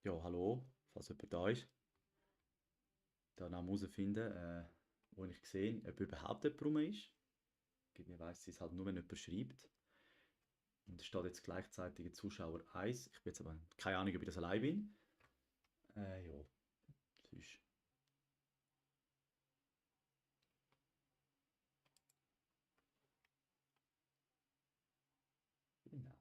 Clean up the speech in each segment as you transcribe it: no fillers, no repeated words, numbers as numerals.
Ja, hallo, falls jemand da ist. Da noch herausfinden, wo ich sehe, ob überhaupt jemand rum ist. Ich weiss es halt nur, wenn jemand schreibt. Und es steht jetzt gleichzeitig Zuschauer 1. Ich bin jetzt aber keine Ahnung, ob ich das allein bin. Ja, sonst. Genau.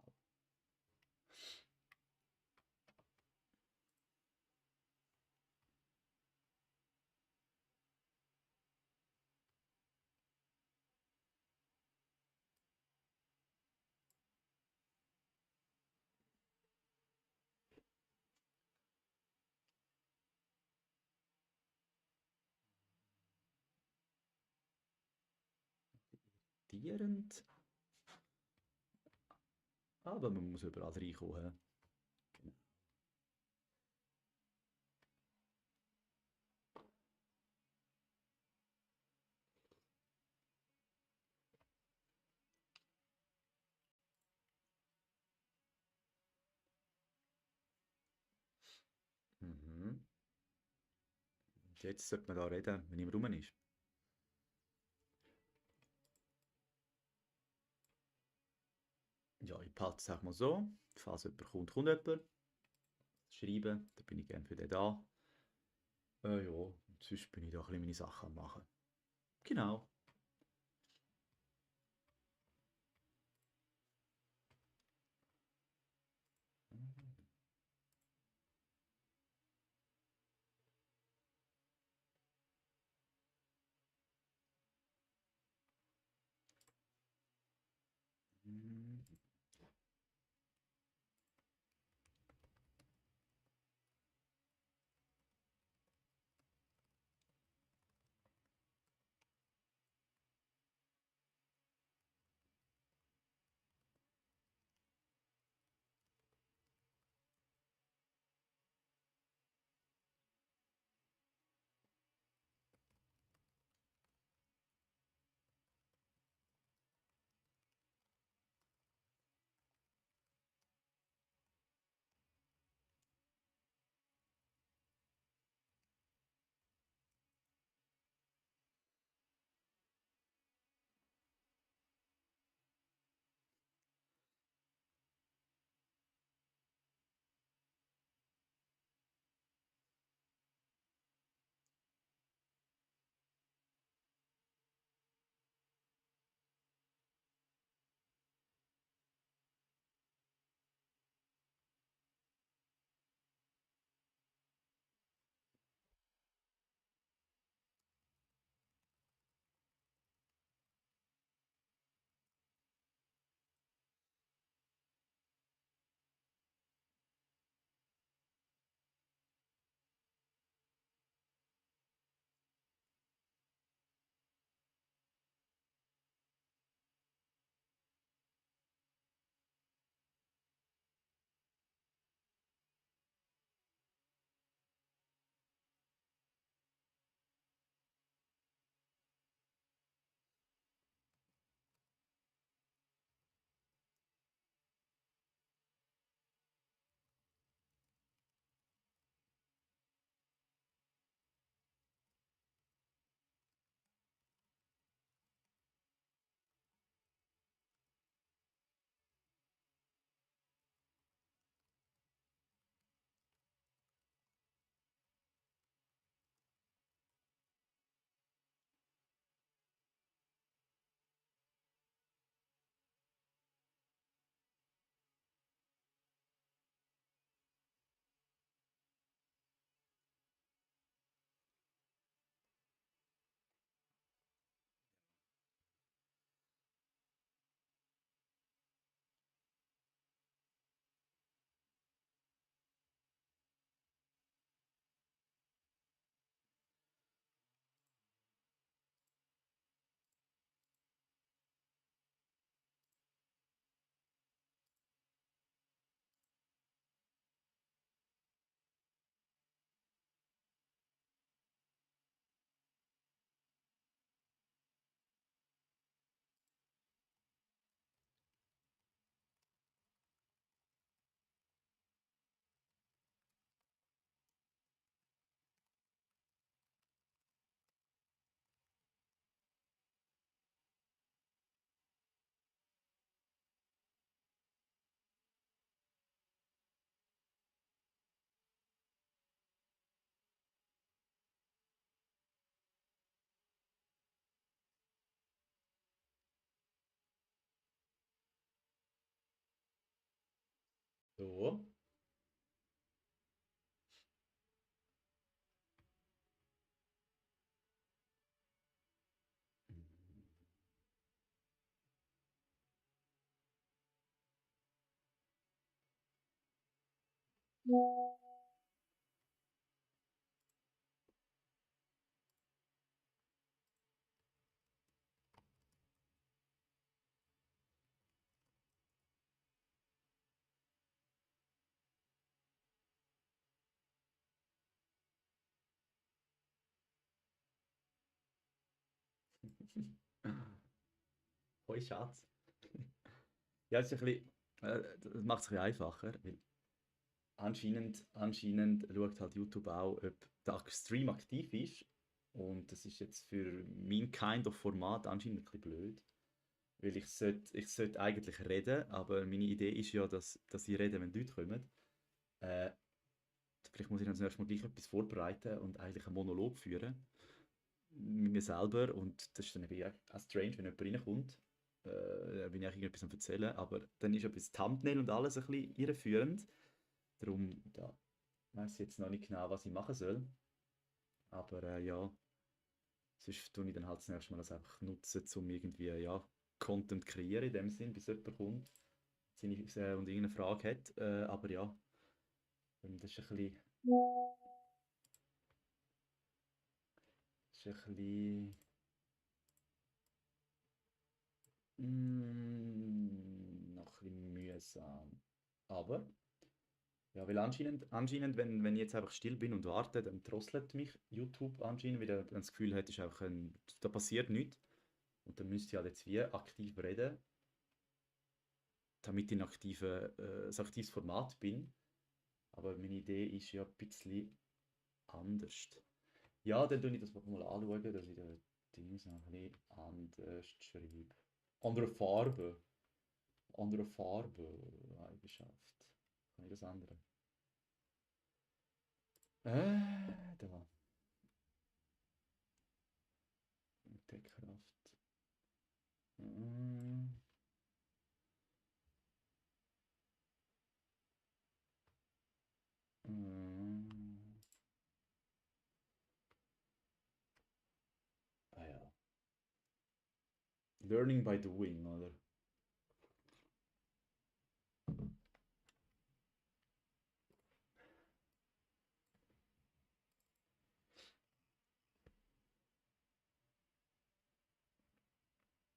Irritierend. Aber man muss überall reinkommen. Genau. Mhm. Und jetzt sollte man da reden, wenn niemand rum ist. Ja, ich behalte es auch mal so. Falls jemand kommt, kommt jemand. Schreiben, da bin ich gerne für den da. Ja, und sonst bin ich da ein bisschen meine Sachen am machen. Genau. Mhm. So. Hoi Schatz. Ja, es ist ein bisschen, das macht es ein bisschen einfacher, weil anscheinend schaut halt YouTube auch, ob der Stream aktiv ist. Und das ist jetzt für mein Kind of Format anscheinend ein bisschen blöd. Weil ich sollte eigentlich reden, aber meine Idee ist ja, dass ich rede, wenn Leute kommen. Äh, Vielleicht muss ich dann zuerst mal gleich etwas vorbereiten und eigentlich einen Monolog führen. Mit mir selber. Und das ist dann eben auch strange, wenn jemand reinkommt. Bin ich eigentlich irgendetwas am erzählen. Aber dann ist etwas Thumbnail und alles ein bisschen irreführend. Darum, ja, weiß ich jetzt noch nicht genau, was ich machen soll. Aber ja, sonst tue ich dann halt das nächste Mal das einfach nutzen, um irgendwie, ja, Content kreieren in dem Sinn, bis jemand kommt und irgendeine Frage hat. Aber ja, das ist ein bisschen, ist ein bisschen noch ein bisschen mühsam. Aber, ja, weil anscheinend wenn ich jetzt einfach still bin und warte, dann drosselt mich YouTube anscheinend, weil er dann das Gefühl hat, ist einfach da passiert nichts. Und dann müsste ich halt jetzt wie aktiv reden, damit ich ein aktives Format bin. Aber meine Idee ist ja ein bisschen anders. Ja, dann tue ich das mal anschauen, dass ich den Dings noch ein bisschen anders schreibe. Andere Farbe. Andere Farbe. Eigenschaft. Kann ich das ändern? Da. Deckkraft. Mm, mm. Ah ja. Learning by doing, oder?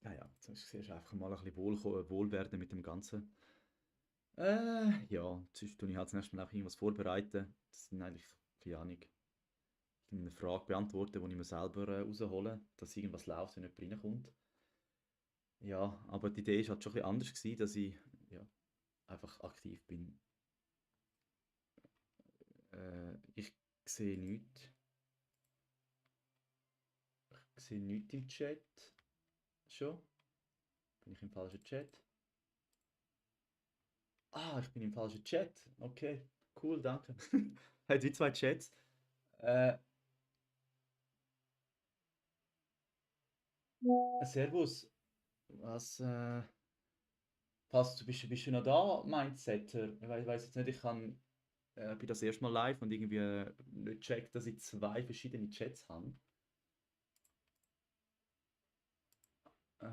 Ja, ja. Sonst siehst du einfach mal ein bisschen wohl werden mit dem Ganzen. Ja, sonst tue ich halt das nächste Mal auch irgendwas vorbereiten. Das sind eigentlich, keine Ahnung, eine Frage beantworten, die ich mir selber raushole, dass irgendwas läuft, wenn jemand reinkommt. Ja, aber die Idee ist halt schon ein bisschen anders gewesen, dass ich ja, einfach aktiv bin. Ich sehe nichts. Ich sehe nichts im Chat. Schon? Bin ich im falschen Chat? Ah, ich bin im falschen Chat. Okay, cool, danke. Hat wie zwei Chats. Äh, Servus. Was, bist du noch da, Mindsetter? Ich weiß jetzt nicht, bin das erste Mal live und irgendwie nicht checkt, dass ich zwei verschiedene Chats habe.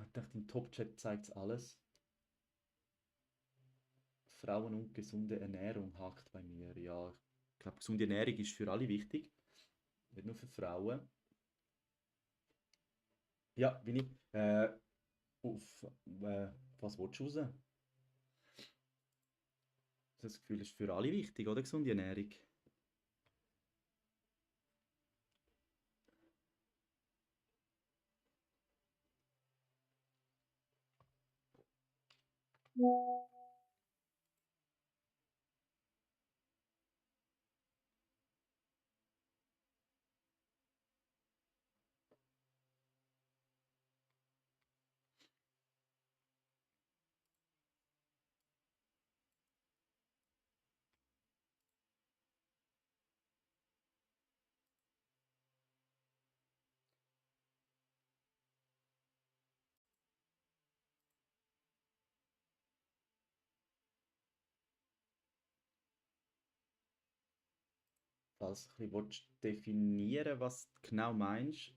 Ich dachte, im Top-Chat zeigt es alles. Frauen und gesunde Ernährung hakt bei mir. Ja, ich glaube, gesunde Ernährung ist für alle wichtig, nicht nur für Frauen. Ja, bin ich. Auf was willst du raus? Das Gefühl ist für alle wichtig, oder? Gesunde Ernährung. Falls du ein bisschen willst definieren, was du genau meinst.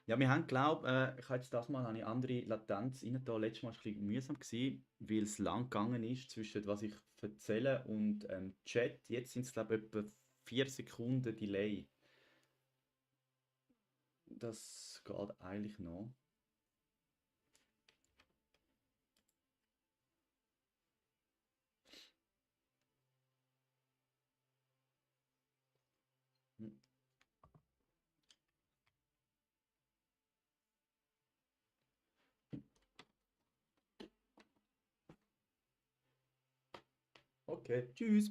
Ja, wir haben, glaube ich habe jetzt das Mal eine andere Latenz rein da. Letztes Mal war es ein bisschen mühsam, gewesen, weil es lang gegangen ist zwischen was ich erzähle und Chat. Jetzt sind es, glaube ich, etwa 4 Sekunden Delay. Das geht eigentlich noch. Hm. Okay, tschüss.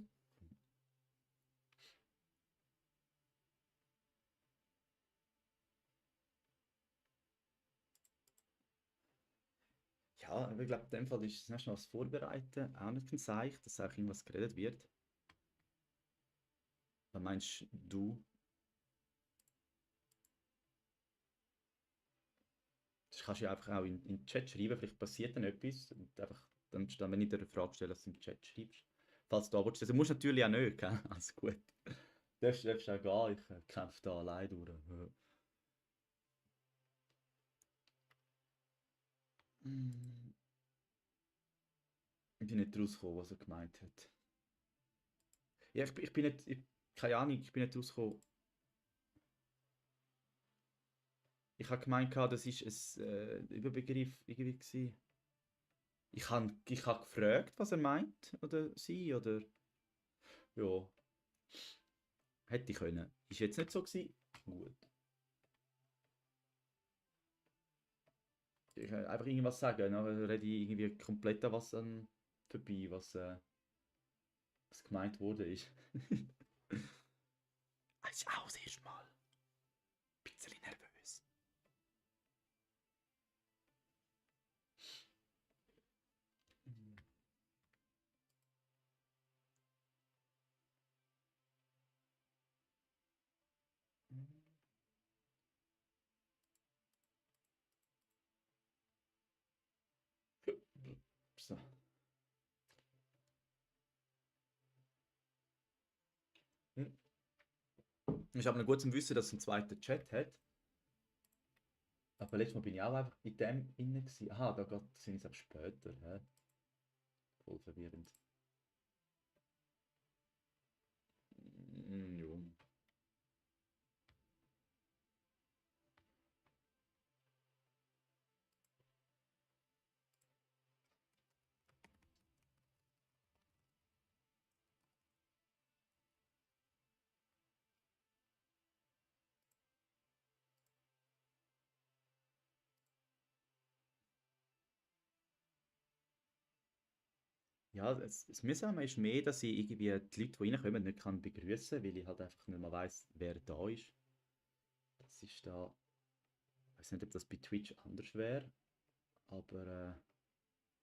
Ja, aber ich glaube, in dem Fall ist das nächste Mal was vorbereiten auch nicht ein Zeichen, dass auch irgendwas geredet wird. Was meinst du? Das kannst du ja einfach auch in den Chat schreiben, vielleicht passiert dann etwas und einfach dann, wenn ich dir eine Frage stelle, dass du im Chat schreibst. Falls du da willst. Also musst du natürlich auch nicht, gell? Alles gut. Darfst auch gehen, ich kämpfe da allein durch. Hm, ich bin nicht rausgekommen, was er gemeint hat. Ja, ich bin nicht, keine Ahnung, ich bin nicht rausgekommen. Ich habe gemeint, das ist ein Überbegriff irgendwie gewesen. Ich hab gefragt, was er meint, oder sie, oder ja, hätte ich können. Ist jetzt nicht so gewesen. Gut. Ich einfach irgendwas sagen, dann rede ich irgendwie komplett an was vorbei, was gemeint wurde ist. Ich auch das erste Mal. Ein bisschen nervös. So. Hm. Ist aber noch gut zu wissen, dass es einen zweiten Chat hat. Aber letztes Mal bin ich auch einfach in dem inne gewesen. Aha, da sind es ab später. Hä? Voll verwirrend. Jo. Ja, das Mühsame ist mehr, dass ich irgendwie die Leute, die reinkommen, nicht kann begrüßen, weil ich halt einfach nicht mehr weiss, wer da ist. Das ist da. Ich weiß nicht, ob das bei Twitch anders wäre, aber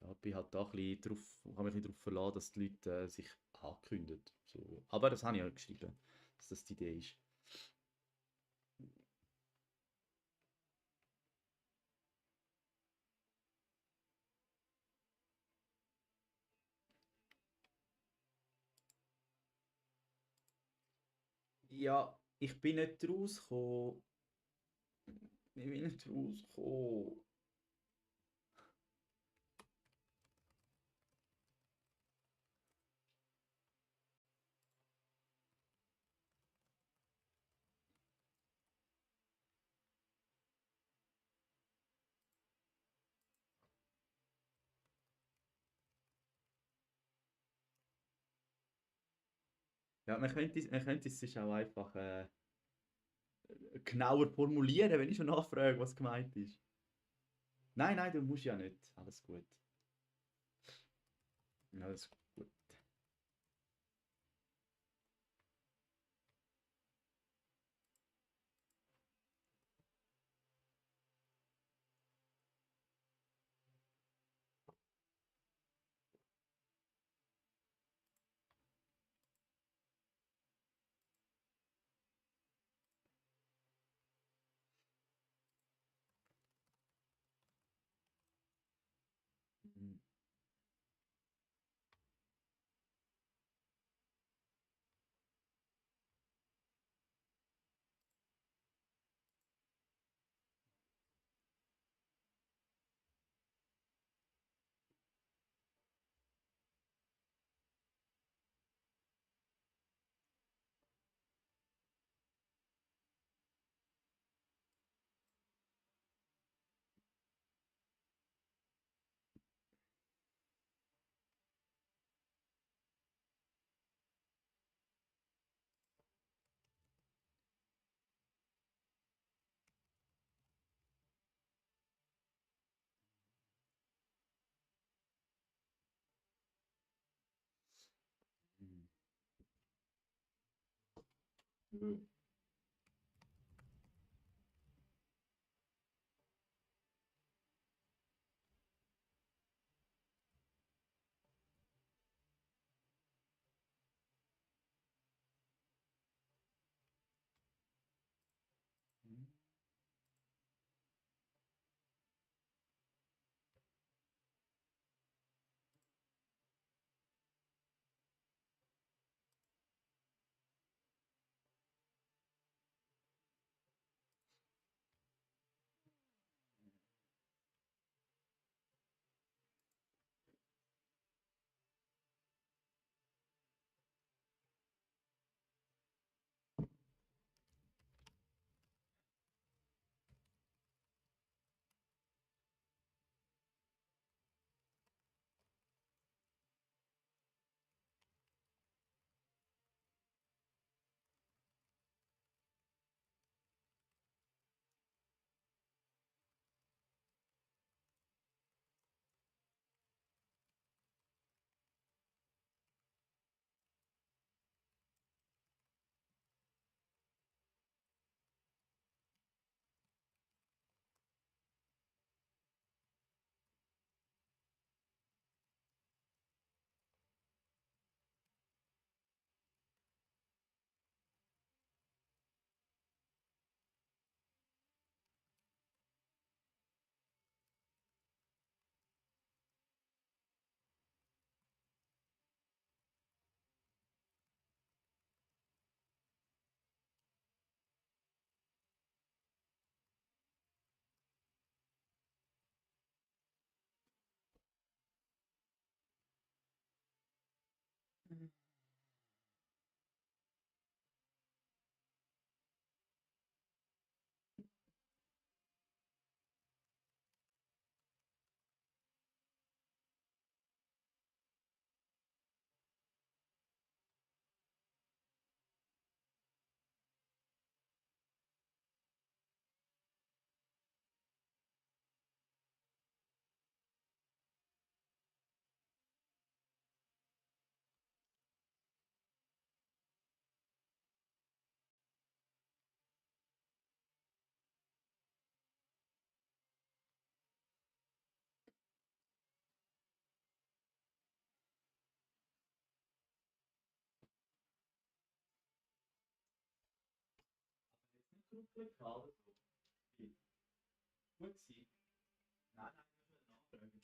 ja, bin halt da ein bisschen drauf, habe mich ein bisschen darauf verlassen, dass die Leute sich ankündigen. So. Aber das habe ich ja geschrieben, dass das die Idee ist. Ja, ich bin nicht rausgekommen. Ich bin nicht rausgekommen. Ja, man könnte es sich auch einfach genauer formulieren, wenn ich schon nachfrage, was gemeint ist. Nein, nein, du musst ja nicht. Alles gut. Alles gut. Mhm. Gut gehabt, also. Gut gewesen. Nein, nein, ich will nachfragen.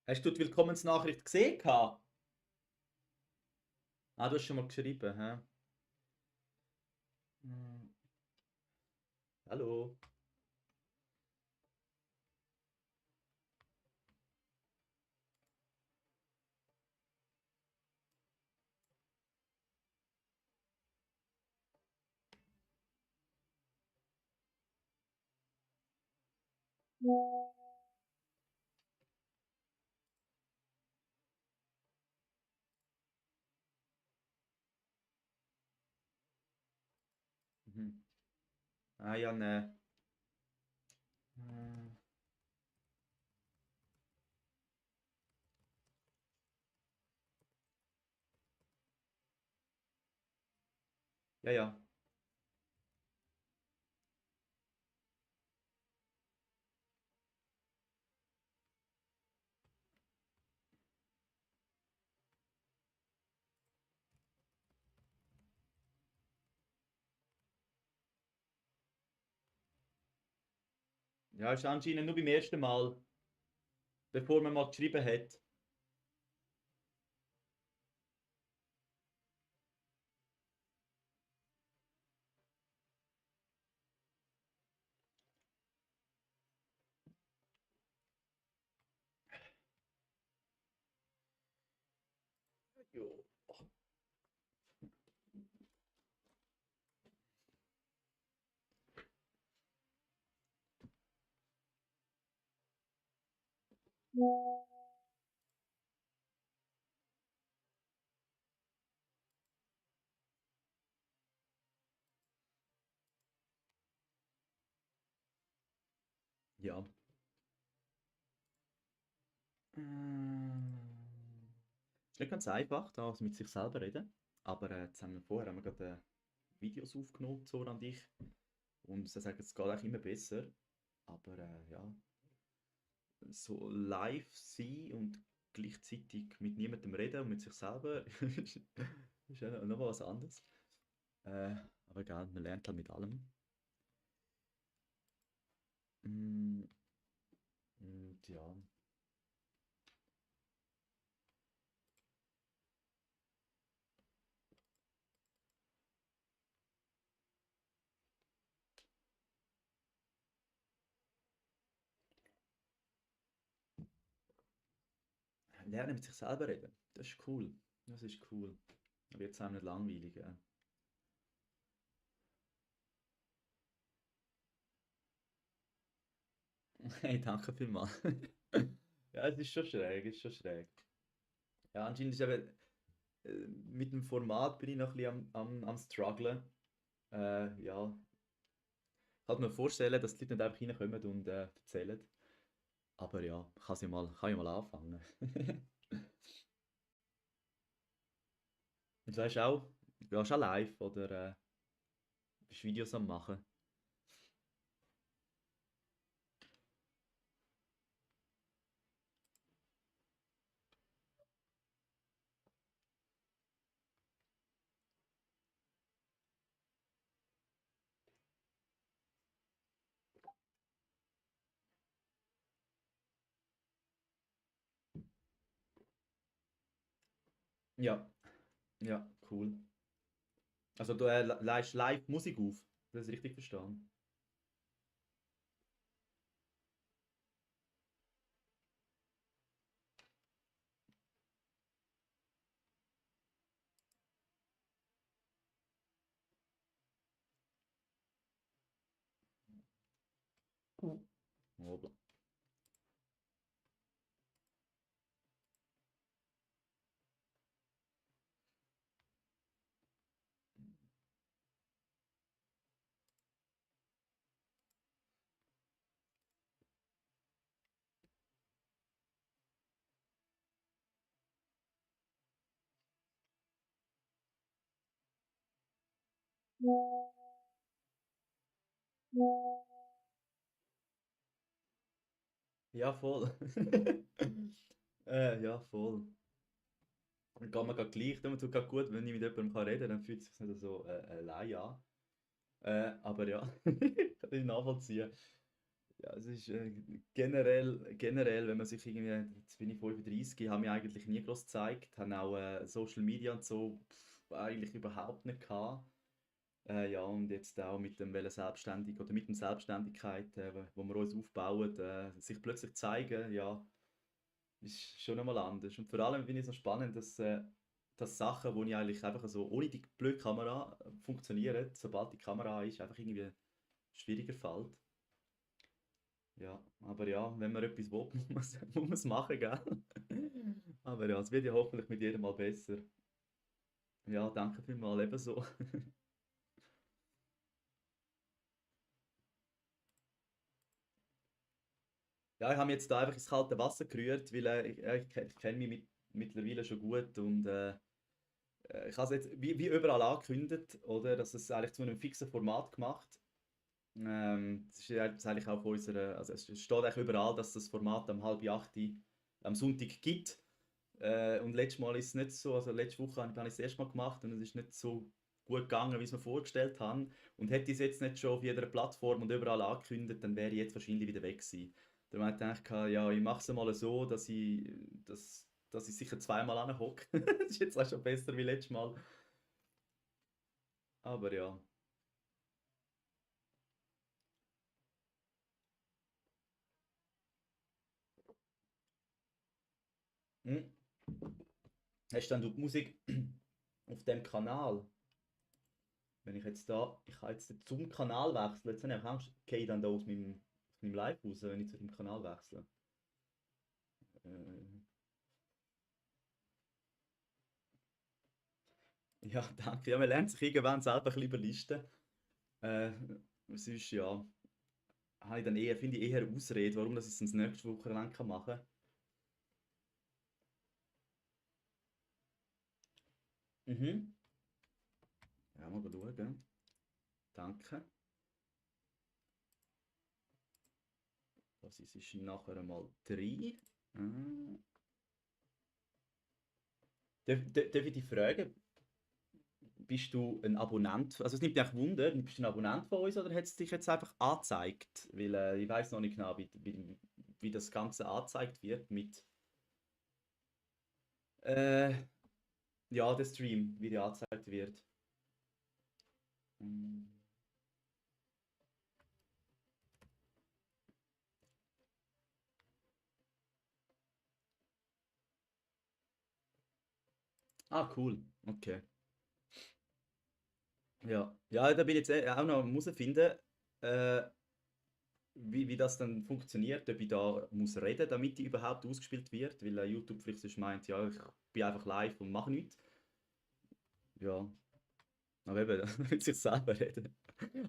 Hast du die Willkommensnachricht gesehen? Ah, du hast schon mal geschrieben, hä? Hm. Hallo. Mhm. Ah ja, ne. Hm. Ja, ja. Ja, ist anscheinend nur beim ersten Mal, bevor man mal geschrieben hat. Jo. Ja. Ist nicht ganz einfach, da mit sich selber reden. Aber vorher haben wir gerade Videos aufgenommen, Zora und ich. Und sie sagen, es geht auch immer besser. Aber ja, so live sein und gleichzeitig mit niemandem reden und mit sich selber ist ja noch mal was anderes. Aber egal, man lernt halt mit allem. Mm, und ja, lernen mit sich selber reden. Das ist cool. Das ist cool. Aber jetzt auch nicht langweilig. Ja. Hey, danke vielmals. Ja, es ist schon schräg, es ist schon schräg. Ja, anscheinend ist eben, mit dem Format bin ich noch ein bisschen am strugglen. Ja, kann mir vorstellen, dass die Leute nicht einfach reinkommen und erzählen. Aber ja, kann ja mal anfangen. Und du hast auch, du gehst auch live oder bist Videos am machen? Ja, ja, cool. Also du leihst live Musik auf, das ist richtig verstanden. Obla. Ja, voll. Ja, voll. Dann geht man grad gleich, dann tut grad gut, wenn ich mit jemandem kann reden kann, dann fühlt es sich nicht so allein an. Aber ja, kann ich nachvollziehen. Ja, es ist generell, wenn man sich irgendwie, jetzt bin ich 35, habe mich eigentlich nie groß gezeigt, habe auch Social Media und so eigentlich überhaupt nicht gehabt. Ja, und jetzt auch mit dem Wollen selbstständig oder mit dem Selbstständigkeit, wo wir uns aufbauen, sich plötzlich zeigen, ja, ist schon einmal anders. Und vor allem finde ich es noch spannend, dass Sachen, die ich eigentlich einfach so ohne die blöde Kamera funktionieren, sobald die Kamera ist, einfach irgendwie schwieriger fällt. Ja, aber ja, wenn man etwas will, muss man es machen, gell? Aber ja, es wird ja hoffentlich mit jedem Mal besser. Ja, danke vielmals, ebenso. Ja, ich habe mich jetzt da einfach ins kalte Wasser gerührt, weil ich kenne mich mittlerweile schon gut und ich habe es jetzt wie überall angekündigt, oder, dass es eigentlich zu einem fixen Format gemacht. Das ist ja jetzt eigentlich auch auf unserer, also es steht eigentlich überall, dass das Format am halb acht am Sonntag gibt. Und letztes Mal ist es nicht so, also letzte Woche habe ich es das erste Mal gemacht und es ist nicht so gut gegangen, wie ich es mir vorgestellt habe. Und hätte ich es jetzt nicht schon auf jeder Plattform und überall angekündigt, dann wäre ich jetzt wahrscheinlich wieder weg gewesen. Darum habe ich gedacht, ja, ich mache es mal so, dass ich sicher zweimal anhocke. Das ist jetzt auch schon besser wie letztes Mal. Aber ja. Hm. Hast dann du die Musik auf dem Kanal? Wenn ich jetzt da, ich kann jetzt zum Kanal wechseln, jetzt habe ich Angst, gehe ich dann da aus meinem Live raus, wenn ich zu dem Kanal wechsle. Äh, ja, danke. Ja, man lernt sich irgendwann selber ein bisschen überlisten. Äh, sonst, ja, habe ich dann eher, finde ich eher Ausrede, warum dass ich es nächste Woche lang machen kann. Mhm. Ja, mal schauen. Danke. Das ist nachher mal 3. Darf ich dich fragen, bist du ein Abonnent? Also es nimmt mich auch Wunder, bist du ein Abonnent von uns oder hat es dich jetzt einfach angezeigt? Weil ich weiß noch nicht genau, wie das Ganze angezeigt wird mit äh, ja, der Stream, wie der angezeigt wird. Hm. Ah, cool. Okay. Ja. Ja, da bin ich jetzt auch noch am herausfinden, äh, wie das dann funktioniert, ob ich da muss reden, damit die überhaupt ausgespielt wird, weil YouTube vielleicht sonst meint, ja, ich bin einfach live und mache nichts. Ja, aber eben, mit sich selber reden.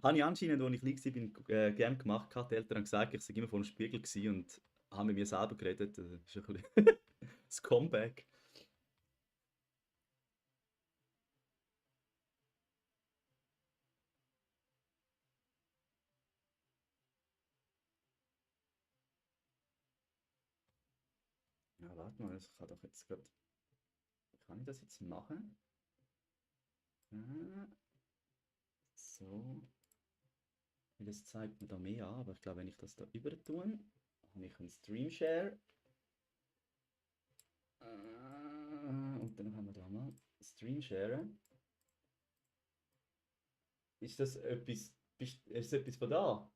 Habe ich anscheinend, als ich klein war, gern gemacht. Die Eltern haben gesagt, ich sei immer vor dem Spiegel gewesen und habe mit mir selber geredet. Das ist ein bisschen das Comeback. Ja, warte mal, das kann doch jetzt gerade. Kann ich das jetzt machen? Ah, so. Das zeigt mir da mehr an, aber ich glaube, wenn ich das da über tue, habe ich einen Stream Share. Und dann haben wir da mal Stream Share. Ist das etwas, ist das etwas von da?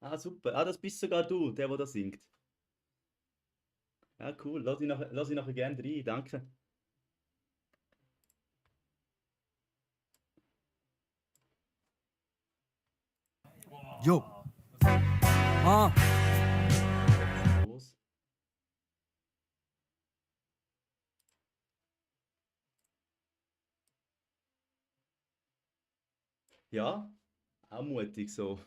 Ah, super. Ah, das bist sogar du, der da singt. Ja, cool. Lass ich nachher gerne rein. Danke. Jo. Ah. Los. Ja, auch mutig so.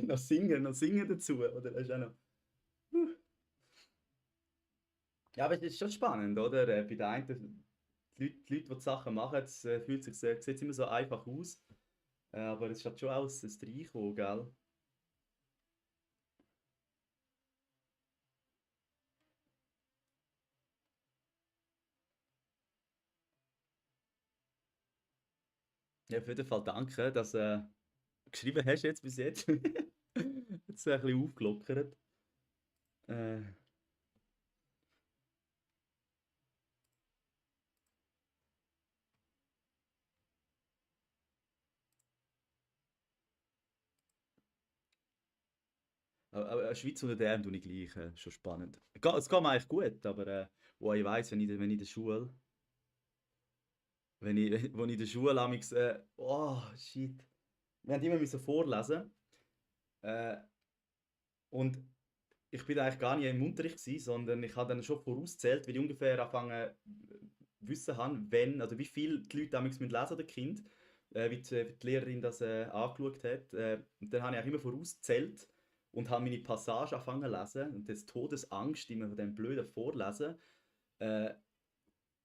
Noch singen dazu, oder? Das ist auch noch. Ja, aber es ist schon spannend, oder? Bei der einen, die Leute, die Sachen machen, es sieht immer so einfach aus. Aber es hat schon auch ein Reinkommen, gell? Ja, auf jeden Fall danke, dass du geschrieben hast jetzt bis jetzt. Jetzt ein bisschen aufgelockert. Äh, aber Schweiz unter der tue ich gleich, schon spannend. Es geht mir eigentlich gut, aber ich weiss, wenn ich in der Schule, wo ich in der Schule amigs, oh shit, wir haben immer müssen vorlesen äh, und ich bin eigentlich gar nicht im Unterricht gewesen, sondern ich habe dann schon vorauszählt, weil ich ungefähr anfangen wissen haben, wenn, also wie viel die Leute amigs müssen lesen oder Kind, wie die Lehrerin das angeschaut hat. Und dann habe ich auch immer vorauszählt und habe meine Passage angefangen zu lesen und das Todesangst immer von dem blöden Vorlesen. Äh,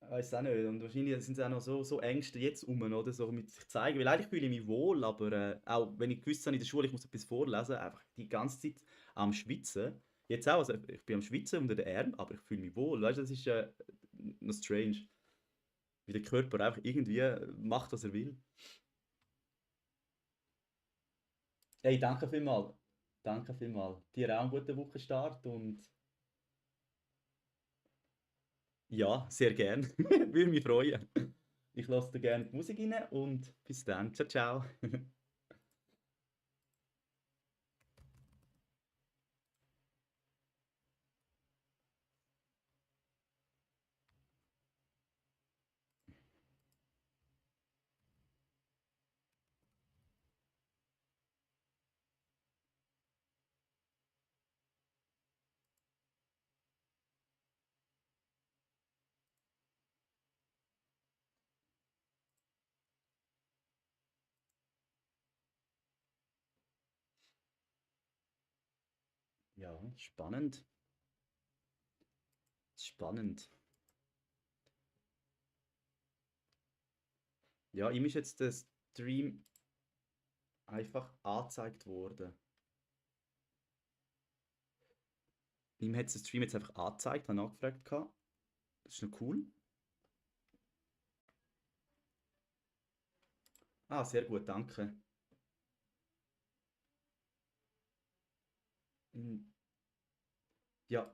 Weiß auch nicht. Und wahrscheinlich sind es auch noch so Ängste jetzt rum, oder? So mit sich zeigen. Weil eigentlich fühle ich mich wohl, aber auch wenn ich gewusst habe in der Schule, ich muss etwas vorlesen, einfach die ganze Zeit am Schwitzen. Jetzt auch, also ich bin am Schwitzen unter den Armen, aber ich fühle mich wohl. Weißt du, das ist noch strange. Wie der Körper einfach irgendwie macht, was er will. Hey, danke vielmals. Danke vielmals. Dir auch einen guten Wochenstart und ja, sehr gern. Würde mich freuen. Ich lasse dir gerne die Musik rein und bis dann. Ciao, ciao. Ja, spannend. Spannend. Ja, ihm ist jetzt der Stream einfach angezeigt worden. Ihm hat der Stream jetzt einfach angezeigt, habe nachgefragt. Gehabt. Das ist noch cool. Ah, sehr gut, danke. Hm, ja,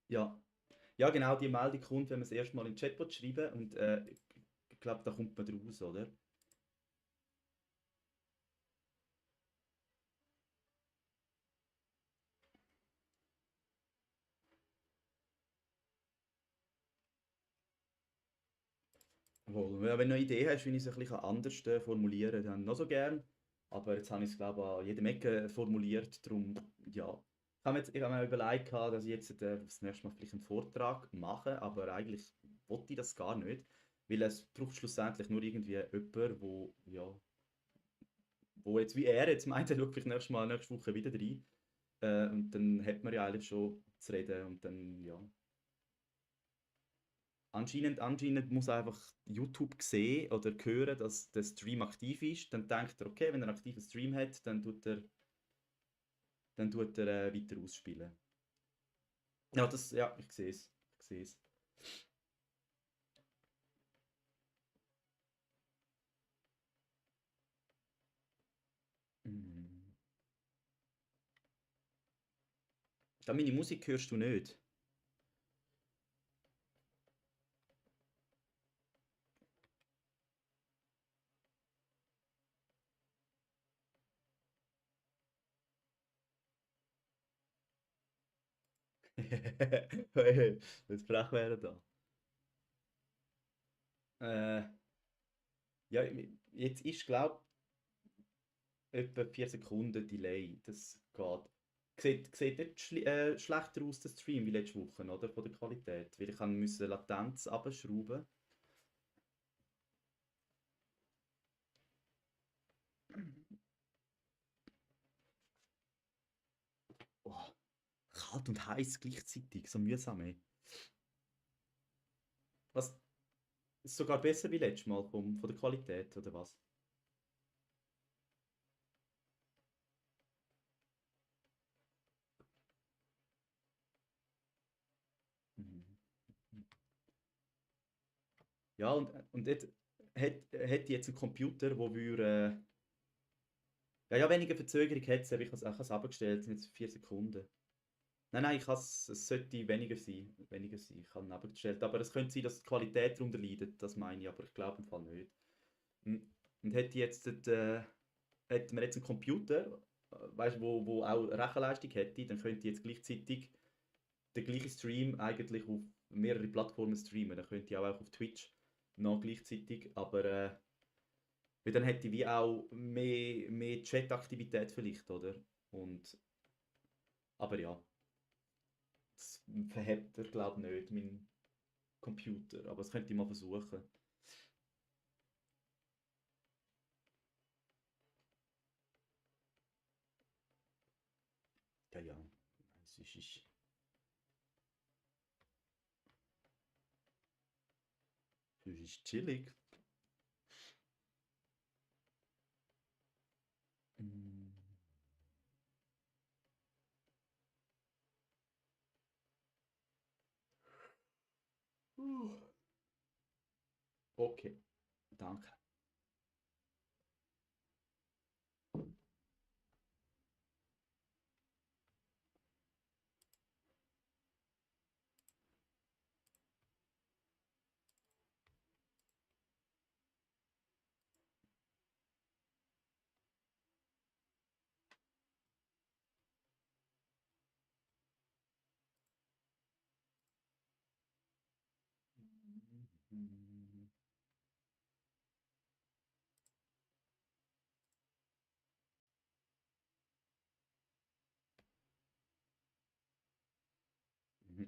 ja. Ja, genau, die Meldung kommt, wenn man das erste Mal in den Chatbot schreiben und ich glaube, da kommt man draus, oder? Wohl, ja, wenn du eine Idee hast, wie ich es ein bisschen anders formulieren kann, dann noch so gern. Aber jetzt habe ich es, glaube ich, an jedem Ecke formuliert. Darum, ja. Ich habe mir überlegt, gehabt, dass ich jetzt das nächste Mal vielleicht einen Vortrag mache, aber eigentlich wollte ich das gar nicht. Weil es braucht schlussendlich nur irgendwie jemand, wo, ja, wo jetzt wie er jetzt meint, er schaut vielleicht nächste Woche wieder rein. Und dann hat man ja eigentlich schon zu reden und dann, ja. Anscheinend muss er einfach YouTube sehen oder hören, dass der Stream aktiv ist. Dann denkt er, okay, wenn er einen aktiven Stream hat, dann tut er weiter ausspielen. Ja, ja, ich sehe es. Ich sehe es. Mm. Da meine Musik hörst du nicht. Hey, jetzt frech wäre da. Äh, ja, jetzt ist, glaube ich, etwa 4 Sekunden Delay. Das geht. Sieht nicht schlechter aus, der Stream, wie letzte Woche, oder? Von der Qualität. Weil ich musste Latenz abschrauben. Oh, kalt und heiß gleichzeitig, so mühsam, ey. Was? Ist sogar besser wie letztes Mal von der Qualität, oder was? Mhm. Ja, und jetzt hätte jetzt einen Computer, wo würde. Ja, weniger Verzögerung hätte es, aber ich habe es abgestellt, sind jetzt 4 Sekunden. Nein, es sollte weniger sein, ich habe ihn abgestellt, aber es könnte sein, dass die Qualität darunter leidet, das meine ich, aber ich glaube im Fall nicht. Und und hätten wir jetzt einen Computer, weißt, wo auch Rechenleistung hätte, dann könnte ich jetzt gleichzeitig den gleichen Stream eigentlich auf mehrere Plattformen streamen. Dann könnte ich auch auf Twitch noch gleichzeitig, aber weil dann hätte ich wie auch mehr Chat-Aktivität vielleicht, oder? Und, aber ja, das verhebt er glaube ich nicht, mein Computer, aber das könnte ich mal versuchen. Ja, ja, es ist chillig. Mm. Okay, danke. Mhm. Mhm.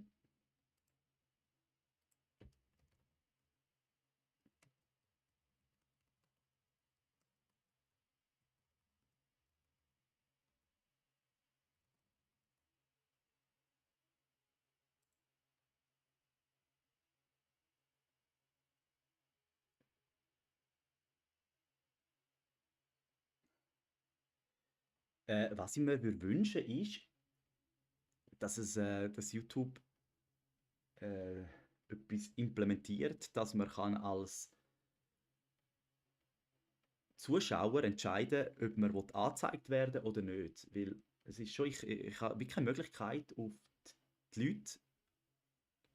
Was ich mir würde wünschen ist, dass YouTube äh, etwas implementiert, dass man kann als Zuschauer entscheiden, ob man angezeigt werden will oder nicht. Weil es ist schon, ich habe wirklich keine Möglichkeit, auf die Leute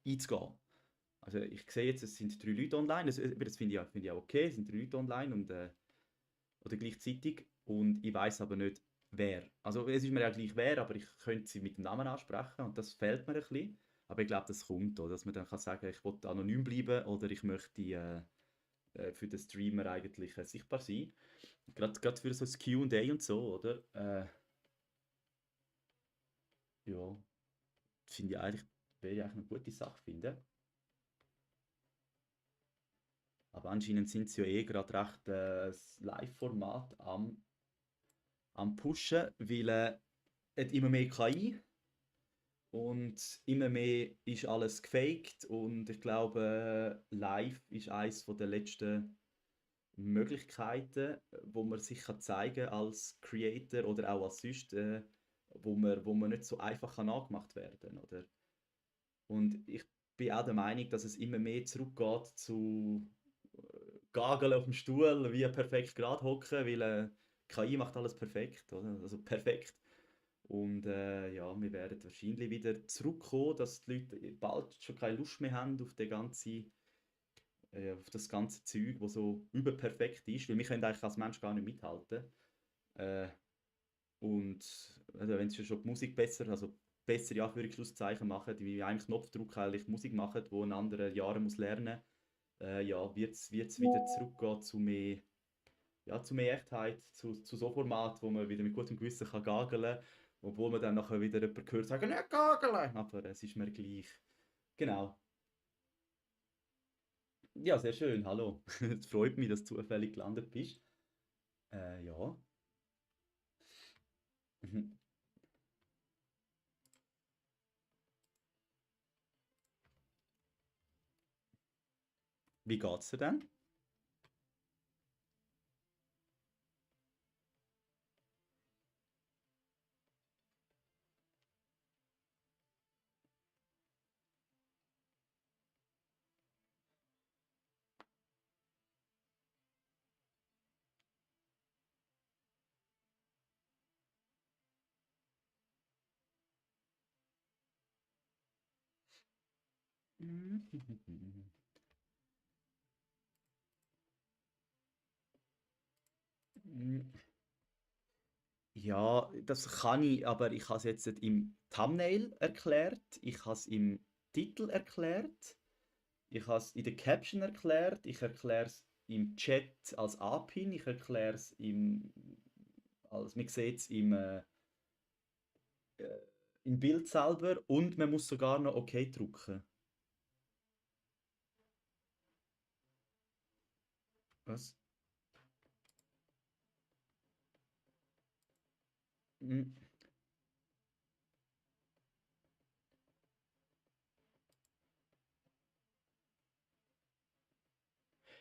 einzugehen. Also ich sehe jetzt, es sind 3 Leute online, das finde ich auch okay, es sind 3 Leute online oder gleichzeitig und ich weiß aber nicht, wer. Also es ist mir ja gleich wer, aber ich könnte sie mit dem Namen ansprechen und das fehlt mir ein bisschen. Aber ich glaube, das kommt, oder? Dass man dann kann sagen, ich will anonym bleiben oder ich möchte für den Streamer eigentlich sichtbar sein. Gerade für so das Q&A und so, oder? Ja, finde ich eigentlich, wäre ich eigentlich eine gute Sache finden. Aber anscheinend sind sie ja eh gerade recht das Live-Format am Pushen, weil hat immer mehr KI und immer mehr ist alles gefaked und ich glaube, live ist eines der letzten Möglichkeiten, wo man sich kann zeigen als Creator oder auch als sonst, wo man nicht so einfach kann nachgemacht werden, oder? Und ich bin auch der Meinung, dass es immer mehr zurückgeht zu Gageln auf dem Stuhl, wie perfekt gerade hocken, weil KI macht alles perfekt, oder? Also perfekt. Und ja, wir werden wahrscheinlich wieder zurückkommen, dass die Leute bald schon keine Lust mehr haben auf das ganze Zeug, das so überperfekt ist, weil wir können eigentlich als Mensch gar nicht mithalten. Äh, und also wenn sie schon die Musik besser, also bessere Anführungszeichen machen, die wie einem Knopfdruck eigentlich Musik machen, wo ein anderer Jahre muss lernen, ja, wird's wieder zurückgehen zu mehr Echtheit, zu so Format, wo man wieder mit gutem Gewissen kann gageln kann, obwohl man dann nachher wieder jemanden hört sagen, nicht gageln, aber es ist mir gleich. Genau. Ja, sehr schön, hallo. Es freut mich, dass du zufällig gelandet bist. Ja. Mhm. Wie geht's dir denn? Ja, das kann ich, aber ich habe es jetzt nicht im Thumbnail erklärt, ich habe es im Titel erklärt, ich habe es in der Caption erklärt, ich erkläre es im Chat als Anpin, ich erkläre es man sieht es im Bild selber und man muss sogar noch OK drücken. Was? Mm.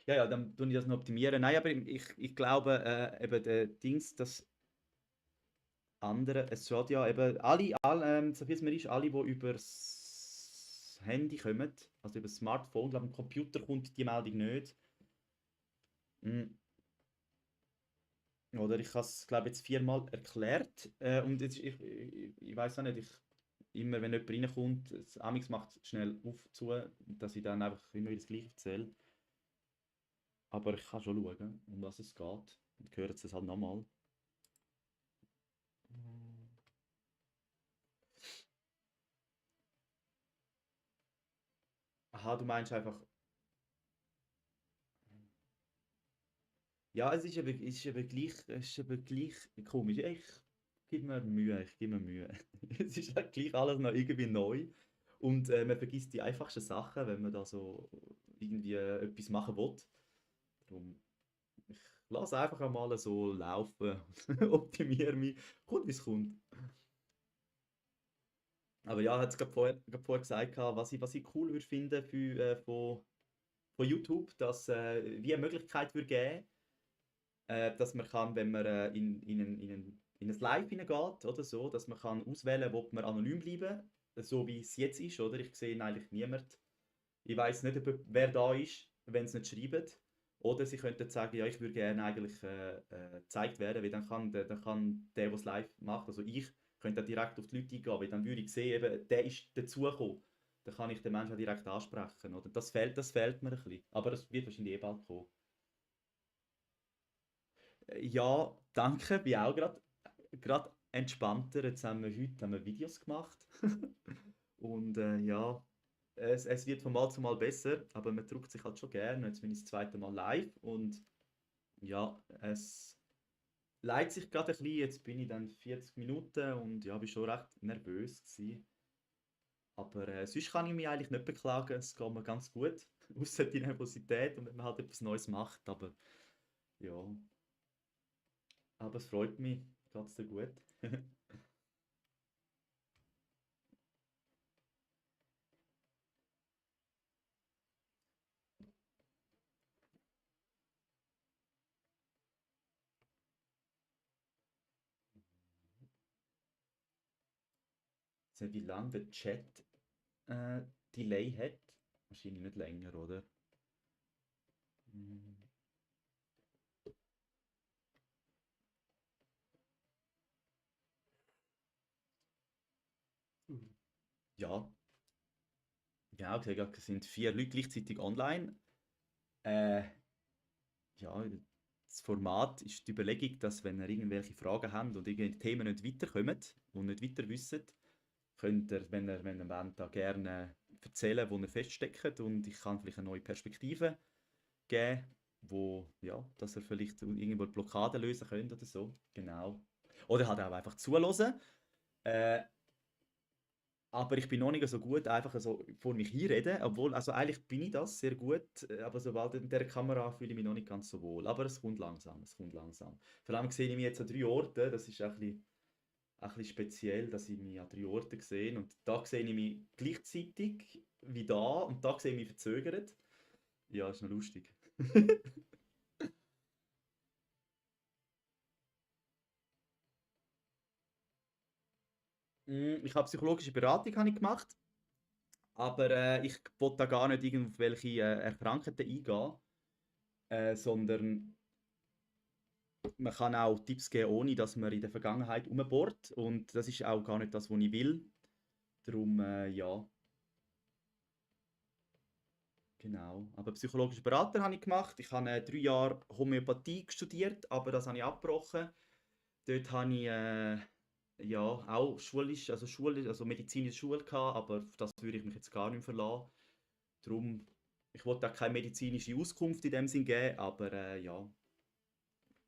Ja, ja, dann tue ich das noch optimieren. Nein, aber ich glaube, eben der Dings, das andere, es schaut ja eben so viel es mir ist, alle, die übers Handy kommen, also über das Smartphone, glaube am Computer kommt die Meldung nicht. Mm, Oder ich habe es, glaube jetzt 4-mal erklärt. Und jetzt, ich weiß auch nicht, immer wenn jemand reinkommt, das Amix macht schnell auf, zu, dass ich dann einfach immer wieder das Gleiche erzähle. Aber ich kann schon schauen, um was es geht. Und hören Sie es halt nochmal. Aha, du meinst einfach, ja, es ist aber gleich komisch. Ich ich gebe mir Mühe. Es ist halt gleich alles noch irgendwie neu. Und man vergisst die einfachsten Sachen, wenn man da so irgendwie etwas machen will. Darum, ich lasse einfach einmal so laufen, optimiere mich, kommt wie es kommt. Aber ja, hat es gerade vorher gesagt, was ich cool würde finden von YouTube, dass wie eine Möglichkeit würde geben, dass man kann, wenn man in einen in ein Live hineingeht oder so, dass man kann auswählen, ob man anonym bleiben, so wie es jetzt ist, oder? Ich sehe eigentlich niemand. Ich weiß nicht, wer da ist, wenn sie nicht schreiben. Oder sie könnten sagen, ja, ich würde gerne eigentlich gezeigt werden, weil dann kann der es live macht, also ich, könnte dann direkt auf die Leute eingehen, weil dann würde ich sehen, eben, der ist dazugekommen. Dann kann ich den Menschen auch direkt ansprechen. Oder? Das fehlt mir ein bisschen. Aber das wird wahrscheinlich eh bald kommen. Ja, danke, bin auch gerade entspannter. Heute haben wir Videos gemacht. Und ja, es wird von Mal zu Mal besser, aber man druckt sich halt schon gerne. Jetzt bin ich das zweite Mal live und ja, es leitet sich gerade ein bisschen. Jetzt bin ich dann 40 Minuten und ja, bin schon recht nervös gewesen. Aber sonst kann ich mich eigentlich nicht beklagen. Es geht mir ganz gut. Außer die Nervosität und wenn man halt etwas Neues macht. Aber ja, aber es freut mich. Geht's dir gut? So, wie lange der Chat äh, Delay hat? Wahrscheinlich nicht länger, oder? Mm, Ja, genau, gesagt, es sind 4 Leute gleichzeitig online. Äh, ja, das Format ist die Überlegung, dass wenn ihr irgendwelche Fragen habt und irgendwelche Themen nicht weiterkommt und nicht weiter wisst, könnt ihr, wenn ihr wollt, da gerne erzählen, wo ihr feststeckt und ich kann vielleicht eine neue Perspektive geben, wo, ja, dass ihr vielleicht irgendwo eine Blockade lösen könnt oder so. Genau. Oder halt auch einfach zuhören. Äh, Aber ich bin noch nicht so gut, einfach so vor mich hinreden, obwohl, also eigentlich bin ich das sehr gut, aber sobald in der Kamera fühle ich mich noch nicht ganz so wohl. Aber es kommt langsam, es kommt langsam. Vor allem sehe ich mich jetzt an 3 Orten, das ist ein bisschen speziell, dass ich mich an 3 Orten sehe. Und da sehe ich mich gleichzeitig wie da und da sehe ich mich verzögert. Ja, ist noch lustig. Ich habe psychologische Beratung habe ich gemacht, aber ich wollte da gar nicht auf welche Erkrankungen eingehen, sondern man kann auch Tipps geben, ohne dass man in der Vergangenheit umbohrt. Und das ist auch gar nicht das, was ich will. Darum, ja, genau. Aber psychologische Berater habe ich gemacht. Ich habe 3 Jahre Homöopathie studiert, aber das habe ich abgebrochen. Dort habe ich ja, auch also medizinische Schule gehabt, aber auf das würde ich mich jetzt gar nicht mehr verlassen. Darum, ich wollte auch keine medizinische Auskunft in dem Sinn geben, aber ja,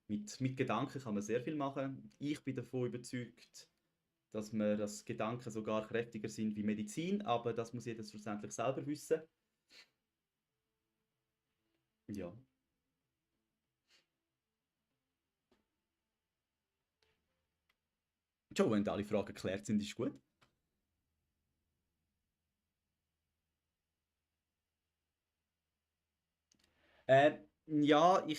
mit Gedanken kann man sehr viel machen. Ich bin davon überzeugt, dass Gedanken sogar kräftiger sind wie Medizin, aber das muss jeder schlussendlich selber wissen. Ja. Schon, wenn alle Fragen geklärt sind, ist gut. Äh, ja, die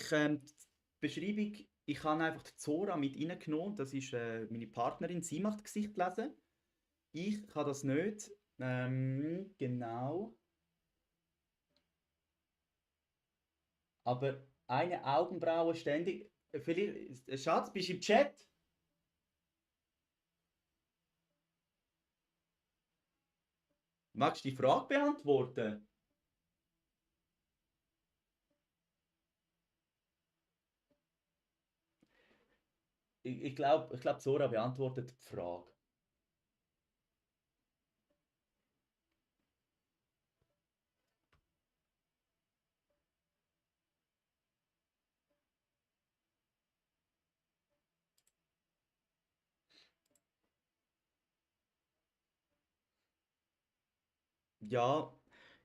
Beschreibung, ich habe einfach die Zora mit reingenommen. Das ist meine Partnerin, sie macht Gesicht lesen. Ich kann das nicht. Genau. Aber eine Augenbraue ständig. Vielleicht, Schatz, bist du im Chat? Magst du die Frage beantworten? Ich glaub, Zora beantwortet die Frage. Ja,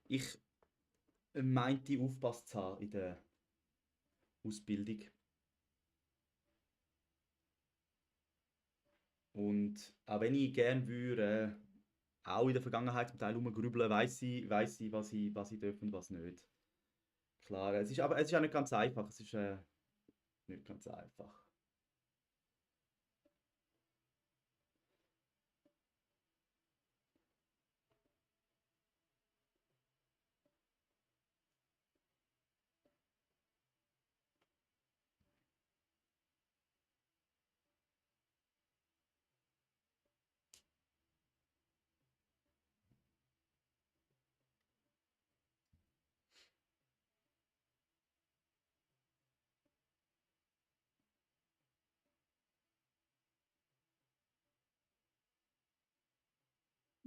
ich meinte aufgepasst zu haben in der Ausbildung. Und auch wenn ich gerne würde, auch in der Vergangenheit zum Teil rumgrübeln, weiß ich, was ich darf und was nicht. Klar, aber es ist auch nicht ganz einfach. Es ist nicht ganz einfach.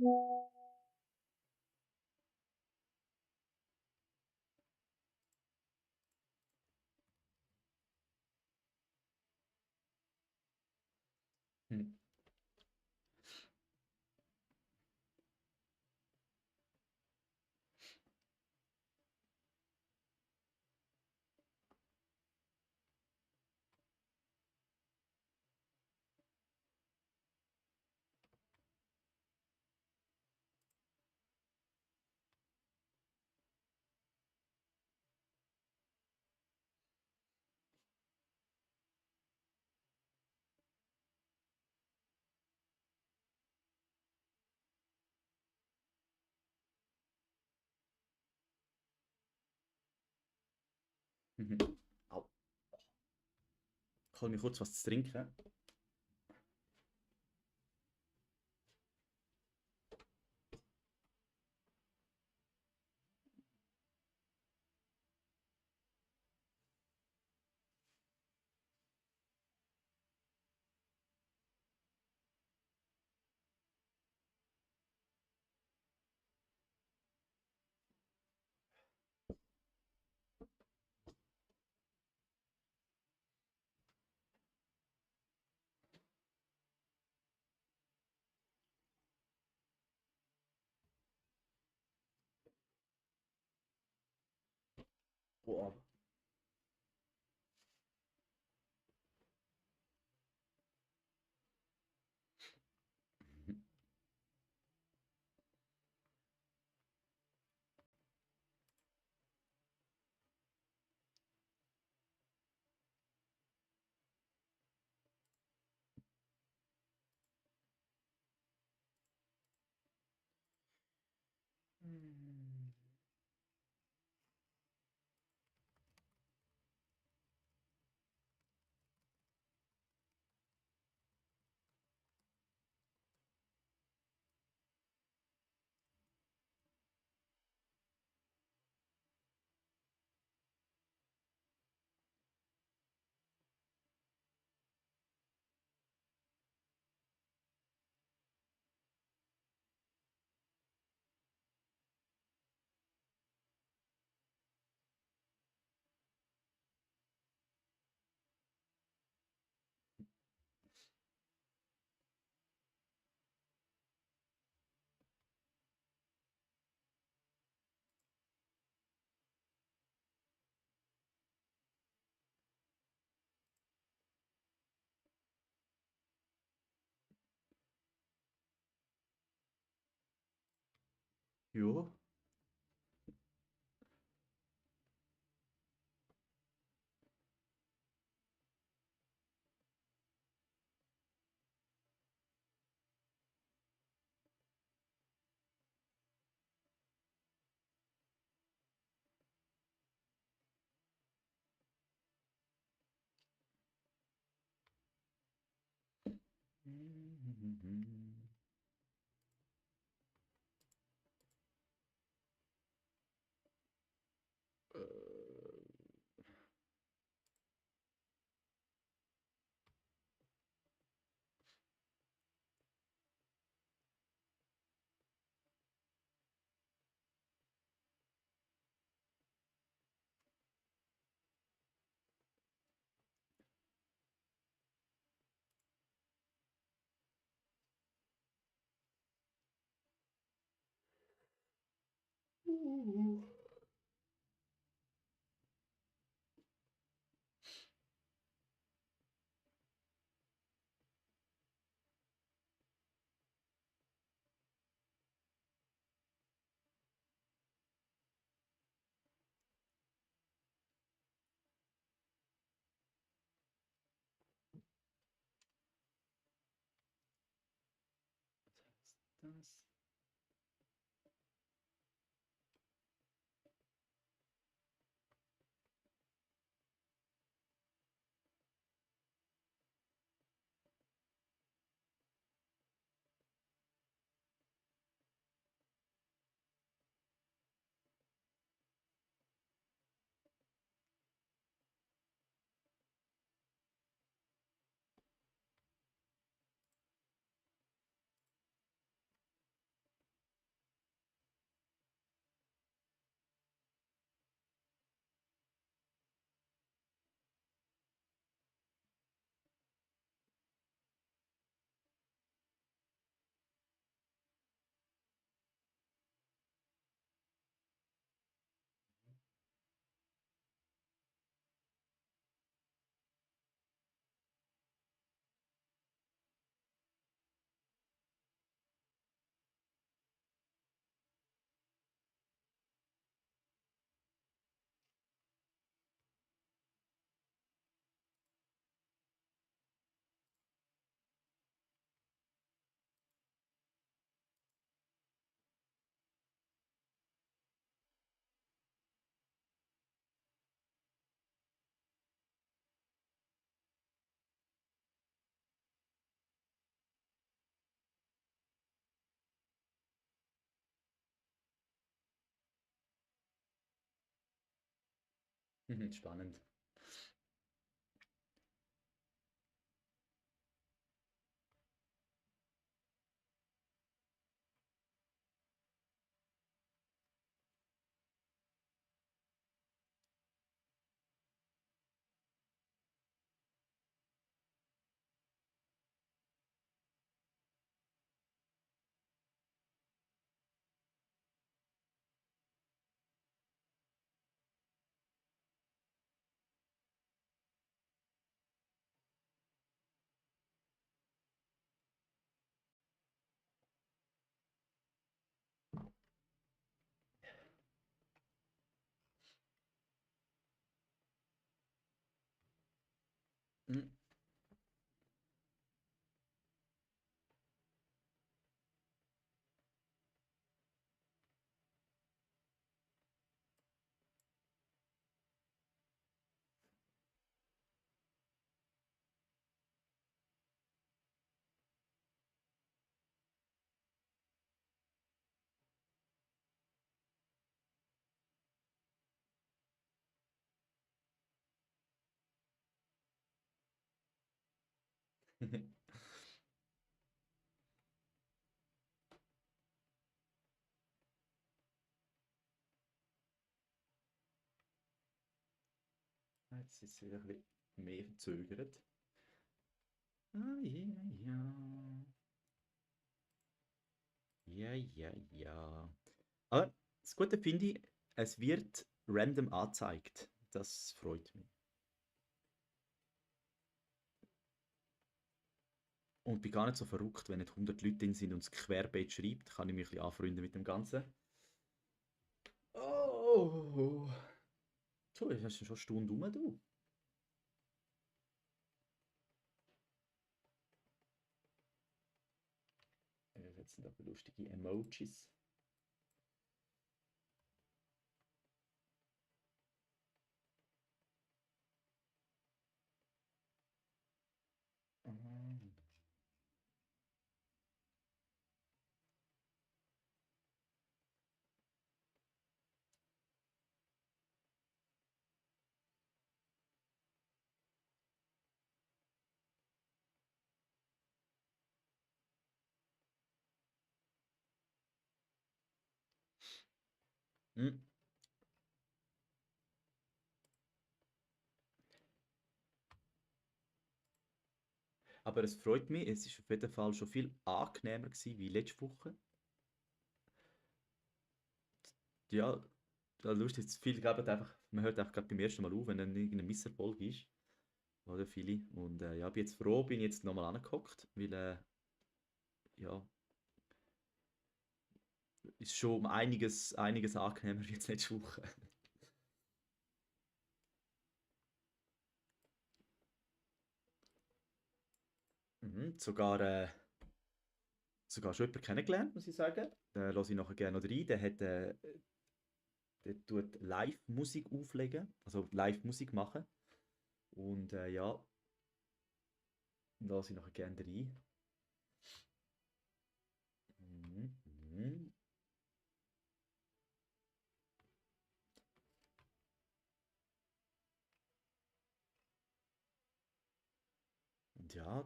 Hm. Mhm. Au. Ich hole mir kurz was zu trinken. Boah. Mhm. Ja. Mhm. Was heißt das? Spannend. Mm. Jetzt ist es wieder ein bisschen mehr verzögert. Ah, ja, ja. Ja, ja, ja. Aber das Gute finde ich, es wird random angezeigt. Das freut mich. Und bin gar nicht so verrückt, wenn nicht 100 Leute drin sind und es querbeet schreibt, kann ich mich ein bisschen anfreunden mit dem Ganzen. Oh, so, jetzt hast du schon eine Stunde rum, du. Jetzt sind aber lustige Emojis. Mhm. Mhm. Aber es freut mich, es ist auf jeden Fall schon viel angenehmer gewesen wie letzte Woche. Ja, da lustig, ist viel geben einfach, man hört einfach gerade beim ersten Mal auf, wenn dann irgendein Misserfolg ist. Oder viele. Und ja, bin jetzt froh, bin jetzt nochmal angehockt, weil ja, ist schon um einiges angenehmer wie jetzt letzte Woche. Mhm, sogar schon jemanden kennengelernt, muss ich sagen. Da höre ich nachher gerne noch rein. Der tut Live-Musik auflegen, also Live-Musik machen. Und ja, da lasse ich nachher gerne rein. Mhm, mhm. Und ja,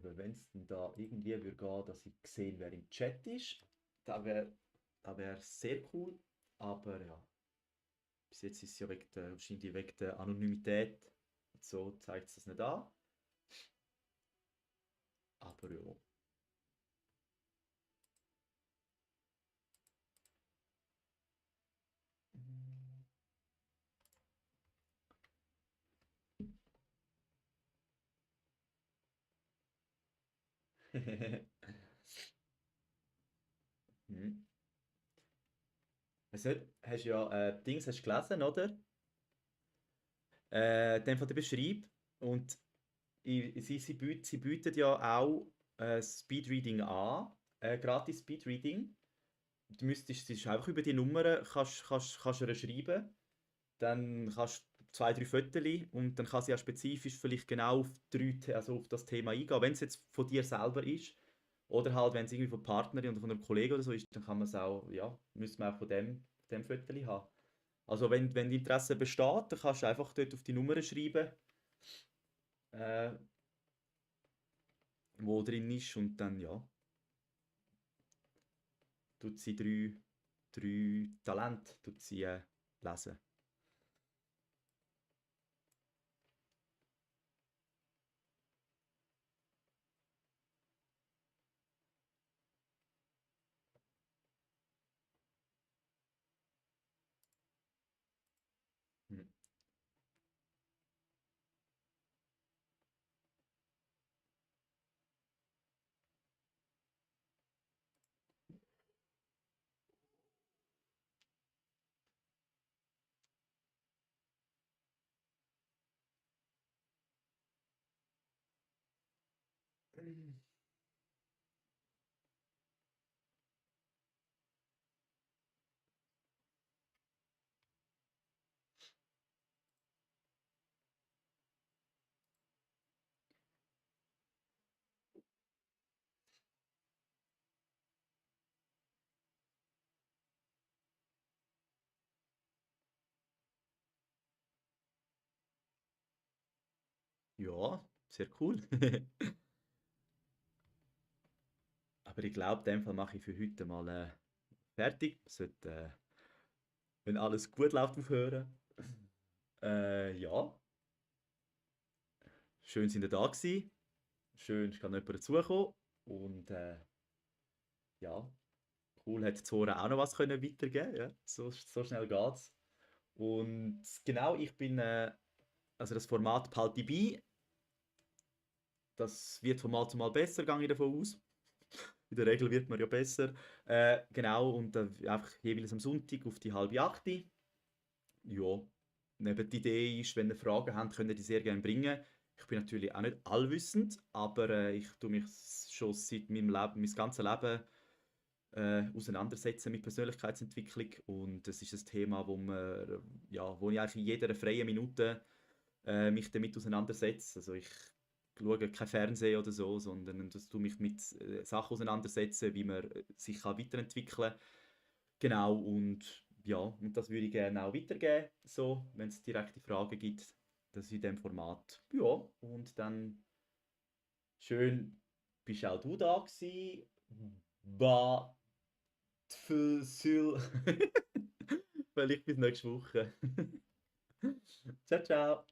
wenn es denn da irgendwie würde gehen, dass ich sehe, wer im Chat ist, da wär sehr cool. Aber ja, bis jetzt ist es ja wahrscheinlich wegen der Anonymität. So zeigt es das nicht an. Aber ja. Hm. Weißt du, hast ja Dings hast du gelesen, oder? Den von der Beschreib. Und sie bieten ja auch Speedreading an, gratis Speedreading. Du müsstest, es ist einfach über die Nummer, kannst du ihr schreiben. Dann kannst du zwei, drei Fotos und dann kann sie ja spezifisch vielleicht genau auf, also auf das Thema eingehen. Wenn es jetzt von dir selber ist oder halt, wenn es irgendwie von Partnerin oder von einem Kollegen oder so ist, dann kann man es auch, ja, müsste man auch von dem Foto haben. Also wenn Interesse besteht, dann kannst du einfach dort auf die Nummer schreiben, äh, wo drin ist und dann ja, tut sie drei Talente tut sie, lesen. Hm. Ja, sehr cool. Aber ich glaube, in dem Fall mache ich für heute mal fertig. Sollte, wenn alles gut läuft, aufhören. Ja, schön sind ihr da gewesen. Schön, ist gerade jemand dazugekommen. Und ja, cool, hat Zora auch noch was können weitergeben. Ja, so schnell geht's. Und genau, also das Format behalte ich bei. Das wird von Mal zu Mal besser, gehe ich davon aus. In der Regel wird man ja besser. Genau, und einfach jeweils am Sonntag auf die halbe achte. Ja, neben die Idee ist, wenn ihr Fragen habt, könnt ihr die sehr gerne bringen. Ich bin natürlich auch nicht allwissend, aber ich tue mich schon seit meinem Leben, mein ganzes Leben auseinandersetzen mit Persönlichkeitsentwicklung und das ist ein Thema, wo ich eigentlich in jeder freien Minute mich damit auseinandersetze. Also ich schaue kein Fernsehen oder so, sondern das tue mich mit Sachen auseinandersetzen, wie man sich kann weiterentwickeln kann. Genau, und ja, und das würde ich gerne auch weitergeben, so, wenn es direkte Fragen gibt, das in dem Format. Ja, und dann schön, bist auch du da gewesen. Ba, Tfül, Vielleicht bis nächste Woche. Ciao, ciao.